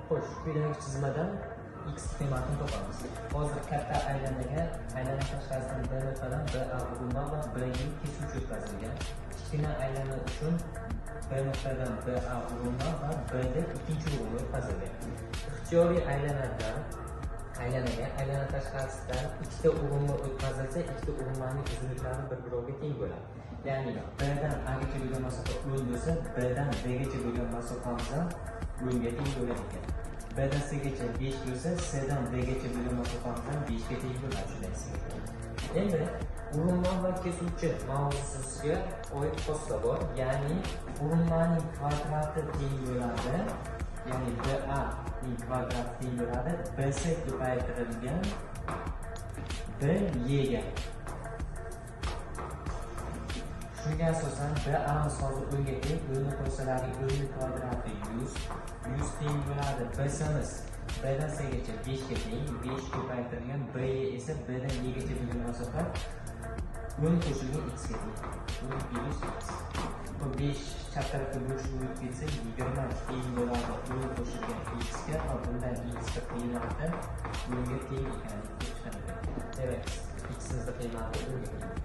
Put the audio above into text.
Xo'sh, quyidagi chizmadan x qiymatini topamiz. Hozir katta aylanaga aylana tashqarisidan B nuqtadan BA urinma va BY kesuvchi o'tkazilgan. Kichkina aylana uchun B nuqtadan BA urinma va BD ikkinchi urinma o'tkazilgan. Ixtiyoriy aylanadan aylanaga aylana tashqarisidan ikkita urinma o'tkazilsa, ikkita urinmaning uzunliklari bir-biriga teng bo'ladi. Ya'ni B dan A gacha bo'lgan masofa 10 bo'lsa, B dan D gacha bo'lgan masofamiz ham 10 ga teng bo'ladi ekan. B dan C gacha 5 bo'lsa, C dan D gacha bo'lgan masofamiz ham 5 ga teng bo'ladi shunday. Endi urinma va kesuvchi mavzusiga oid xossa bor. Ya'ni urinmaning kvadrati teng bo'ladi. Ya'ni BA ning kvadrati teng bo'ladi BC ko'paytirilgan BY ga. Shunga asosan BAmiz hozir 10 ga teng, 10 ni qo'shsalaring 10 ning kvadrati 100, 100 teng bo'ladi. BCmiz B dan C gacha 5 ga teng, 5 ko'paytirilgan BY esa B dan Y gacha bo'lgan masofa 10 qo'shilgan x ga teng. 10 plus x. Bu 5 chap tarafga bo'lishib o'tib ketsa 20 teng bo'ladi 10 qo'shilgan x ga va bundan x ga qiymati 10 ga teng ekanligi chiqadi. Demak, x-imizning qiymati 10 ga teng.